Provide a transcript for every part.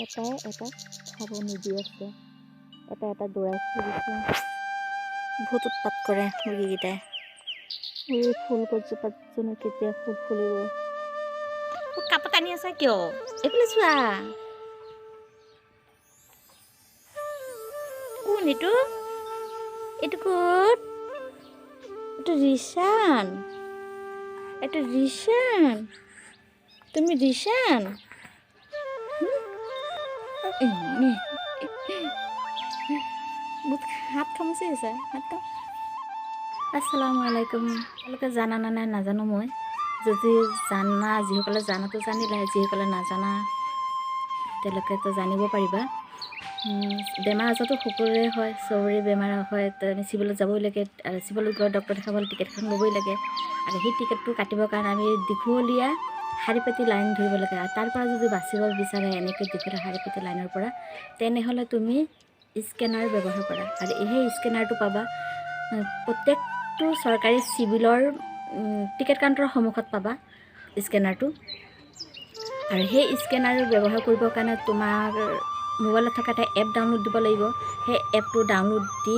এটাই এটাক খাব নিদি আছে, এটা এটা দৌৰাই ফুৰিছে। বহুত উৎপাত কৰে মুৰ্গীকেইটাই। এই ফুল গছজোপাত জানো কেতিয়া ফুল ফুলিব। কাপোৰ টানি আছা কিয়? এইফালে চোৱা। কোন এইটো? এইটো ক'ত? এইটো ৰিশান, এইটো ৰিশান। তুমি ৰিশান? বহুত হাত খামুচি আছে, হাত খাম। আসসালামু আলাইকুম। তোমালোকে জানা নে নাই নাজানো মই। যদি জানা, যিসকলে জানাতো জানিলা, যিসকলে নাজানা তেওঁলোকেতো জানিব পাৰিবা। বেমাৰ আজাৰতো সকলোৰে হয়, চবৰে বেমাৰ হয়। তো আমি চিভিলত যাবই লাগে আৰু চিভিলত গৈ ডক্টৰ দেখাবলৈ টিকেটখন ল'বই লাগে। আৰু সেই টিকেটটো কাটিবৰ কাৰণে আমি দীঘলীয়া শাৰী পাতি লাইন ধৰিব লাগে। আৰু তাৰ পৰা যদি বাচিব বিচাৰে এনেকৈ দীঘলীয়া শাৰী পাতি লাইনৰ পৰা, তেনেহ'লে তুমি স্কেনাৰ ব্যৱহাৰ কৰা। আৰু সেই স্কেনাৰটো পাবা প্ৰত্যেকটো চৰকাৰী চিভিলৰ টিকেট কাউণ্টাৰৰ সন্মুখত পাবা স্কেনাৰটো। আৰু সেই স্কেনাৰ ব্যৱহাৰ কৰিবৰ কাৰণে তোমাৰ মোবাইলত থকা এটা এপ ডাউনলোড দিব লাগিব। সেই এপটো ডাউনলোড দি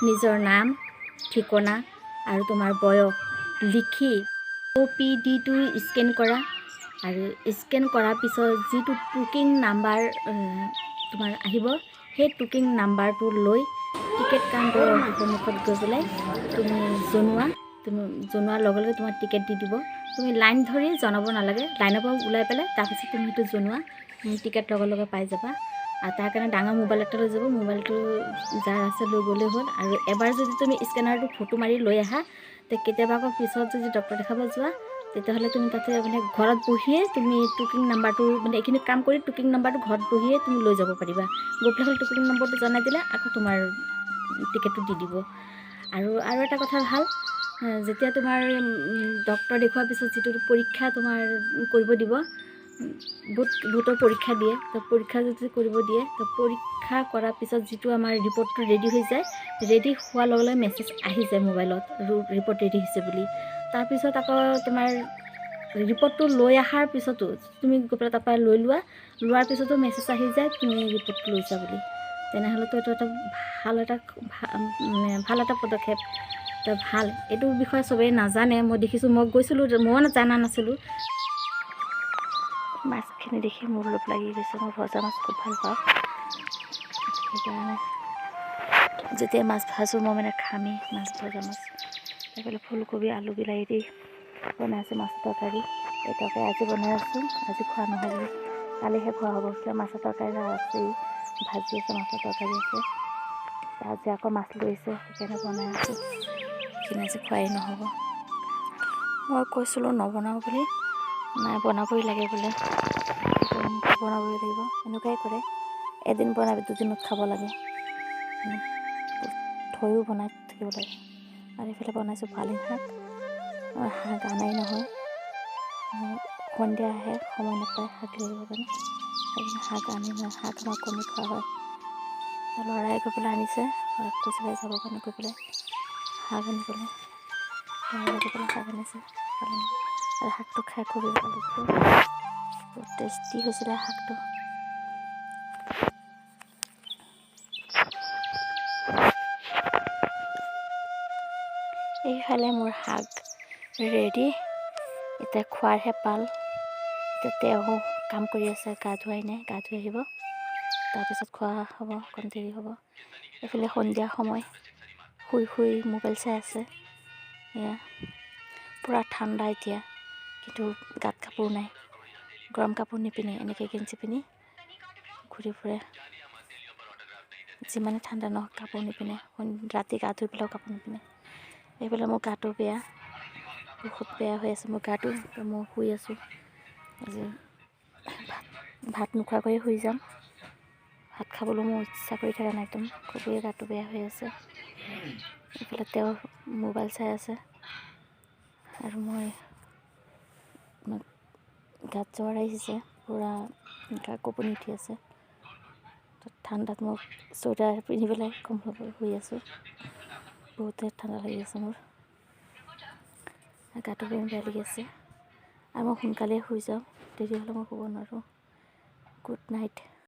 নিজৰ নাম, ঠিকনা আৰু তোমাৰ বয়স লিখি অ' পি ডিটো স্কেন কৰা। আৰু স্কেন কৰাৰ পিছত যিটো টুকিং নাম্বাৰ তোমাৰ আহিব, সেই টুকিং নাম্বাৰটো লৈ টিকেট কাউণ্টাৰৰ সন্মুখত গৈ পেলাই তুমি জনোৱা। তুমি জনোৱাৰ লগে লগে তোমাক টিকেট দি দিব। তুমি লাইন ধৰি জনাব নালাগে। লাইনৰ পৰা ওলাই পেলাই তাৰপিছত তুমি সেইটো জনোৱা, তুমি টিকেট লগে লগে পাই যাবা। আৰু তাৰ কাৰণে ডাঙৰ মোবাইল এটা লৈ যাব। মোবাইলটো যাৰ আছে লৈ গ'লেই হ'ল। আৰু এবাৰ যদি তুমি স্কেনাৰটো ফটো মাৰি লৈ আহা, তে কেতিয়াবা আকৌ পিছত যদি ডক্টৰ দেখাব যোৱা, তেতিয়াহ'লে তুমি তাতে মানে ঘৰত বহিয়ে তুমি টুকিং নাম্বাৰটো, মানে এইখিনি কাম কৰি টুকিং নাম্বাৰটো ঘৰত বহিয়ে তুমি লৈ যাব পাৰিবা। গৈ পেলাই খালি টুকিং নম্বৰটো জনাই দিলে আকৌ তোমাৰ টিকেটটো দি দিব। আৰু আৰু এটা কথা ভাল, যেতিয়া তোমাৰ ডক্টৰ দেখুওৱাৰ পিছত যিটো পৰীক্ষা তোমাৰ কৰিব দিব, বহুত বহুতৰ পৰীক্ষা দিয়ে, তো পৰীক্ষা যদি কৰিব দিয়ে, তো পৰীক্ষা কৰাৰ পিছত যিটো আমাৰ ৰিপৰ্টটো ৰেডি হৈ যায়, ৰেডি হোৱাৰ লগে লগে মেছেজ আহি যায় মোবাইলত, ৰিপৰ্ট ৰেডি হৈছে বুলি। তাৰপিছত আকৌ তোমাৰ ৰিপৰ্টটো লৈ অহাৰ পিছতো তুমি গৈ পেলাই তাৰপৰা লৈ লোৱা, লোৱাৰ পিছতো মেছেজ আহি যায় তুমি ৰিপৰ্টটো লৈছা বুলি। তেনেহ'লেতো এইটো এটা ভাল এটা মানে ভাল এটা পদক্ষেপ। তো ভাল, এইটো বিষয়ে চবেই নাজানে। মই দেখিছোঁ, মই গৈছিলোঁ, ময়ো জানা নাছিলোঁ। মাছখিনি দেখি মোৰ লোভ লাগি গৈছে। মই ভজা মাছ খুব ভাল পাওঁ, সেইকাৰণে যেতিয়া মাছ ভাজোঁ মই মানে খামেই মাছ, ভজা মাছ। এইফালে ফুলকবি, আলু, বিলাহী দি বনাই আছোঁ মাছৰ তৰকাৰী। এই তৰকাৰী আজি বনাই আছোঁ, আজি খোৱা নহ'ব, কালিহে খোৱা হ'ব। কিয় মাছৰ তৰকাৰী আছেই, ভাজি আছে, মাছৰ তৰকাৰী আছে। আজি আকৌ মাছ লৈছে, সেইকাৰণে বনাই আছোঁ। সেইখিনি আজি খোৱাই নহ'ব। মই কৈছিলোঁ নবনাওঁ বুলি, নাই, বনাবই লাগে বোলে, বনাবই লাগিব। এনেকুৱাই কৰে, এদিন বনাবি দুদিনত খাব লাগে, থৈও বনাই থাকিব লাগে। আৰু এইফালে বনাইছোঁ পালেং শাক। শাক আনাই নহয়, সন্ধিয়া আহে, সময় নাপায় শাক লৈ আহিবৰ কাৰণে। সেইকাৰণে শাক আনি নহয়, শাক আমাৰ কমি খোৱা হয়। ল'ৰাই গৈ পেলাই আনিছে, কৈছিলে যাবৰ কাৰণে গৈ পেলাই শাক আনিবলৈ। ল'ৰাই গৈ পেলাই শাক আনিছে, পালেং। আৰু শাকটো খাই খুবেই ভাল লাগিছে, বহুত টেষ্টি হৈছিলে শাকটো। এইফালে মোৰ শাক ৰেডি, এতিয়া খোৱাৰহে পাল। এতিয়া তেওঁ কাম কৰি আছে, গা ধুৱাই নাই, গা ধুই আহিব, তাৰপিছত খোৱা হ'ব, অকণ দেৰি হ'ব। এইফালে সন্ধিয়া সময়, শুই শুই মোবাইল চাই আছে। এয়া পূৰা ঠাণ্ডা এতিয়া, কিন্তু গাত কাপোৰ নাই, গৰম কাপোৰ নিপিন্ধে, এনেকৈ গেঞ্জি পিন্ধি ঘূৰি ফুৰে। যিমানে ঠাণ্ডা নহওক কাপোৰ নিপিন্ধে, ৰাতি গা ধুই পেলাইও কাপোৰ নিপিন্ধে। এইফালে মোৰ গাটো বেয়া, বহুত বেয়া হৈ আছে মোৰ গাটো। মই শুই আছোঁ। আজি ভাত নোখোৱাকৈয়ে শুই যাম। ভাত খাবলৈ মোৰ ইচ্ছা কৰি থকা নাই, একদম খুবেই গাটো বেয়া হৈ আছে। এইফালে তেওঁ মোবাইল চাই আছে আৰু মই গাত জ্বৰ আহিছে, পূৰা গা কঁপনি উঠি আছে। ঠাণ্ডাত মোক চুৱেটাৰ পিন্ধি পেলাই কম্বল শুই আছোঁ। বহুতে ঠাণ্ডা লাগি আছে মোৰ, গাটো বেয়া লাগি আছে। আৰু মই সোনকালে শুই যাওঁ, দেৰি হ'লে মই শুব নোৱাৰোঁ। Good night.